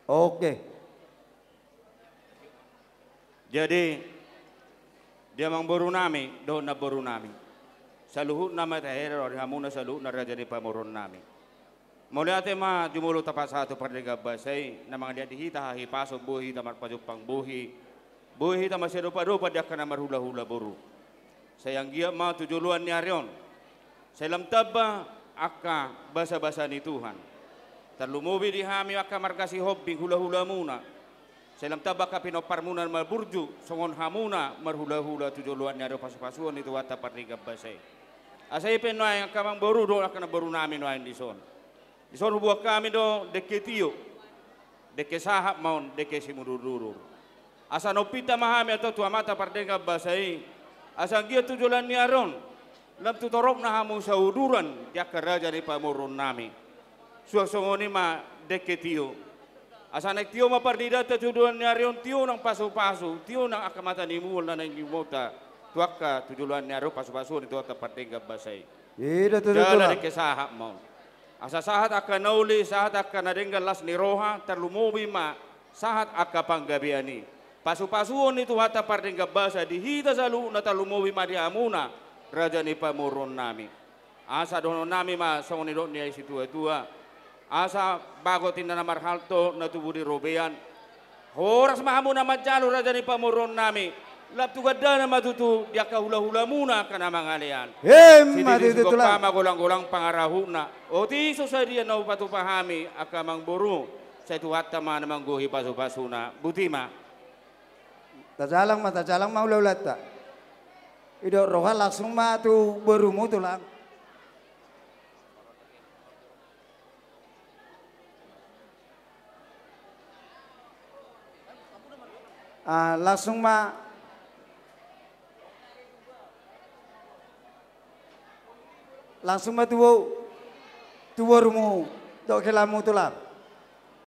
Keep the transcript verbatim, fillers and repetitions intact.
Oke. Jadi, di amangborunami dohot namborunami, saluhutna ma tahe do di hamuna saluhutna raja ni pamoruonnami. Mauliate ma jumolo tapasahat tu pardenggan basa i, na mangaliat di hita hahipason, boi hita marpajumpang bohi, boi hita marsidopadopan di angka na marhulahula boru. Sai anggiat ma tu joloan ni ari on, sai lam tamba angka basabasa ni Tuhan. Tarlumobi di hami angka marga Sihombing hulahulamuna, sai lam tamba angka pinomparmuna na marburju songon hamuna marhulahula tu joloan ni ari on pasupasuon ni Tuhanta pardenggan basa i. Asa i pe nuaeng angka amangboru dohot angka namborunami nuaeng dison. Dison huboan hami do dengke tio, dengke sahat ma on, dengke simudurudur. Asa na umpinta ma hami antong tu Amanta pardenggan basa i, asa anggiat tu joloan ni ari on lam tu toropna hamu sauduran di angka raja ni pamoruonnami. Suang songon i ma dengke tio. Asa naeng tio ma parnidanta tu joloan ni ari on, tio nang pasupasu, tio nang angka mata ni mual na naeng niumonta tu angka tu joloan ni ari on pasupasuon ni Tuhanta pardenggan basa i. I do tutu, jala tulang, dengke sahat ma on. Asa sahat angka na uli, sahat angka na denggan las ni roha, tarlumobi ma sahat angka panggabean i. Pasupasuon ni Tuhanta pardenggan basa di hita saluhutna, tarlumobi ma di hamuna raja ni pamoruonnami. Asa dohononnami ma songon nidok ni situatua: Asa bagot inna na marhalto, na tubu di robean. Horas ma hamu na manjalo raja ni pamoruonnami, lam tu gandana ma tutu di angka hulahulamuna angka na mangalean. Emma tutu, tulang. Sititi sigompa ma golanggolang pangarahutna. Otik so sadia na hupatupa hami angka amangboru, sai Tuhanta ma na manggohi pasupasuna. Boti ma. Tajalang ma, tajalang ma hulahulanta. Didok roha langsung ma tu borumu, tulang. Ah, langsung ma, langsung ma tu bo-, tu borumu dohot helamu, tulang.